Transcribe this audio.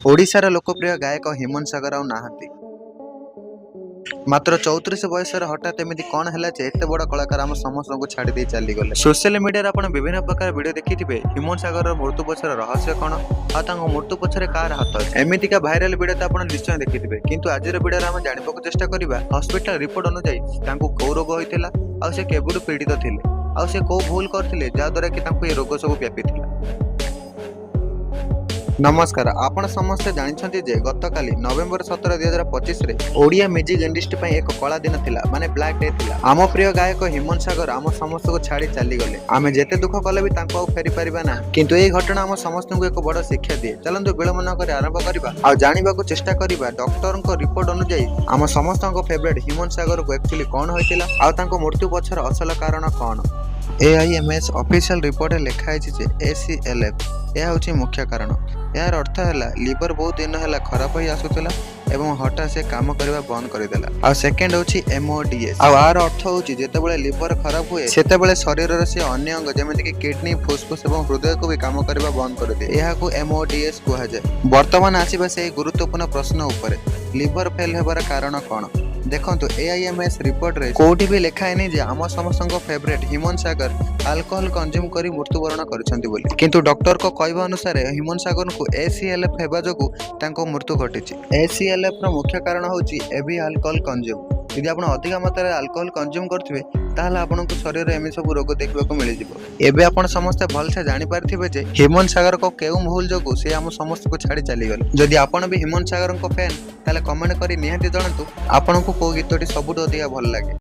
ଓଡ଼ିଶାର ଲୋକପ୍ରିୟ ଗାୟକ ହ୍ୟୁମାନ ସାଗର ଆଉ ନାହାନ୍ତି। ମାତ୍ର 34 ବୟସରେ ହଠାତ୍ ଏମିତି କ'ଣ ହେଲା ଯେ ଏତେ ବଡ଼ କଳାକାର ଆମ ସମସ୍ତଙ୍କୁ ଛାଡ଼ି ଦେଇ ଚାଲିଗଲେ? ସୋସିଆଲ ମିଡିଆରେ ଆପଣ ବିଭିନ୍ନ ପ୍ରକାର ଭିଡ଼ିଓ ଦେଖିଥିବେ, ହ୍ୟୁମାନ ସାଗରର ମୃତ୍ୟୁ ପଛର ରହସ୍ୟ କ'ଣ ଆଉ ତାଙ୍କ ମୃତ୍ୟୁ ପଛରେ କାହାର ହାତ ଅଛି। ଏମିତିକା ଭାଇରାଲ ଭିଡ଼ିଓ ତ ଆପଣ ନିଶ୍ଚୟ ଦେଖିଥିବେ। କିନ୍ତୁ ଆଜିର ଭିଡ଼ିଓରେ ଆମେ ଜାଣିବାକୁ ଚେଷ୍ଟା କରିବା, ହସ୍ପିଟାଲ ରିପୋର୍ଟ ଅନୁଯାୟୀ ତାଙ୍କୁ କୋଉ ରୋଗ ହୋଇଥିଲା ଆଉ ସେ କେବେଠୁ ପୀଡ଼ିତ ଥିଲେ ଆଉ ସେ କୋଉ ଭୁଲ କରିଥିଲେ, ଯାହାଦ୍ୱାରା କି ତାଙ୍କୁ ଏ ରୋଗ ସବୁ ବ୍ୟାପିଥିଲା। ନମସ୍କାର। ଆପଣ ସମସ୍ତେ ଜାଣିଛନ୍ତି ଯେ ଗତକାଲି ନଭେମ୍ବର 17, 2025ରେ ଓଡ଼ିଆ ମ୍ୟୁଜିକ୍ ଇଣ୍ଡଷ୍ଟ୍ରି ପାଇଁ ଏକ କଳା ଦିନ ଥିଲା, ମାନେ ବ୍ଲାକ୍ ଡେ ଥିଲା। ଆମ ପ୍ରିୟ ଗାୟକ ହ୍ୟୁମାନ ସାଗର ଆମ ସମସ୍ତଙ୍କୁ ଛାଡ଼ି ଚାଲିଗଲେ। ଆମେ ଯେତେ ଦୁଃଖ କଲେ ବି ତାଙ୍କୁ ଆଉ ଫେରି ପାରିବା ନାହିଁ। କିନ୍ତୁ ଏହି ଘଟଣା ଆମ ସମସ୍ତଙ୍କୁ ଏକ ବଡ଼ ଶିକ୍ଷା ଦିଏ। ଚାଲନ୍ତୁ, ବିଳମ୍ବ ନ କରି ଆରମ୍ଭ କରିବା ଆଉ ଜାଣିବାକୁ ଚେଷ୍ଟା କରିବା, ଡକ୍ଟରଙ୍କ ରିପୋର୍ଟ ଅନୁଯାୟୀ ଆମ ସମସ୍ତଙ୍କ ଫେଭରେଟ୍ ହ୍ୟୁମାନ ସାଗରକୁ ଆକ୍ଚୁଆଲି କ'ଣ ହୋଇଥିଲା ଆଉ ତାଙ୍କ ମୃତ୍ୟୁ ପଛର ଅସଲ କାରଣ କ'ଣ। ଏଆଇଏମ୍ଏସ୍ ଅଫିସିଆଲ ରିପୋର୍ଟରେ ଲେଖା ହେଇଛି ଯେ ଏସିଏଲ୍ଏଫ୍, ଏହା ହେଉଛି ମୁଖ୍ୟ କାରଣ। ଏହାର ଅର୍ଥ ହେଲା ଲିଭର ବହୁତ ଦିନ ହେଲା ଖରାପ ହୋଇ ଆସୁଥିଲା ଏବଂ ହଠାତ୍ ସେ କାମ କରିବା ବନ୍ଦ କରିଦେଲା। ଆଉ ସେକେଣ୍ଡ ହେଉଛି ଏମ୍ଓଡିଏସ୍। ଆଉ ଏହାର ଅର୍ଥ ହେଉଛି ଯେତେବେଳେ ଲିଭର ଖରାପ ହୁଏ, ସେତେବେଳେ ଶରୀରର ସେ ଅନ୍ୟ ଅଙ୍ଗ, ଯେମିତିକି କିଡନୀ, ଫୁସଫୁସ ଏବଂ ହୃଦୟକୁ ବି କାମ କରିବା ବନ୍ଦ କରିଦିଏ। ଏହାକୁ ଏମ୍ଓଡିଏସ୍ କୁହାଯାଏ। ବର୍ତ୍ତମାନ ଆସିବା ସେହି ଗୁରୁତ୍ୱପୂର୍ଣ୍ଣ ପ୍ରଶ୍ନ ଉପରେ, ଲିଭର ଫେଲ୍ ହେବାର କାରଣ କ'ଣ? ଦେଖନ୍ତୁ, ଏଆଇଏମ୍ଏସ୍ ରିପୋର୍ଟରେ କୋଉଠି ବି ଲେଖା ହେଇନି ଯେ ଆମ ସମସ୍ତଙ୍କ ଫେଭରେଟ୍ ହ୍ୟୁମାନ ସାଗର ଆଲକୋହଲ କନଜ୍ୟୁମ୍ କରି ମୃତ୍ୟୁବରଣ କରିଛନ୍ତି ବୋଲି। କିନ୍ତୁ ଡକ୍ଟରଙ୍କ କହିବା ଅନୁସାରେ ହ୍ୟୁମାନ ସାଗରଙ୍କୁ ଏସିଏଲ୍ଏଫ୍ ହେବା ଯୋଗୁଁ ତାଙ୍କ ମୃତ୍ୟୁ ଘଟିଛି। ଏସିଏଲ୍ଏଫ୍ ର ମୁଖ୍ୟ କାରଣ ହେଉଛି ହେଭି ଆଲକୋହଲ କନଜ୍ୟୁମ୍। ଯଦି ଆପଣ ଅଧିକା ମାତ୍ରାରେ ଆଲକୋହଲ କନଜ୍ୟୁମ୍ କରୁଥିବେ, ତାହେଲେ ଆପଣଙ୍କୁ ଶରୀରରେ ଏମିତି ସବୁ ରୋଗ ଦେଖିବାକୁ ମିଳିଯିବ। ଏବେ ଆପଣ ସମସ୍ତେ ଭଲସେ ଜାଣିପାରିଥିବେ ଯେ ହ୍ୟୁମାନ ସାଗରଙ୍କ କେଉଁ ଭୁଲ ଯୋଗୁଁ ସେ ଆମ ସମସ୍ତଙ୍କୁ ଛାଡ଼ି ଚାଲିଗଲେ। ଯଦି ଆପଣ ବି ହ୍ୟୁମାନ ସାଗରଙ୍କ ଫ୍ୟାନ୍, ତାହେଲେ କମେଣ୍ଟ କରି ନିହାତି ଜଣାନ୍ତୁ ଆପଣଙ୍କୁ କୋଉ ଗୀତଟି ସବୁଠୁ ଅଧିକା ଭଲ ଲାଗେ।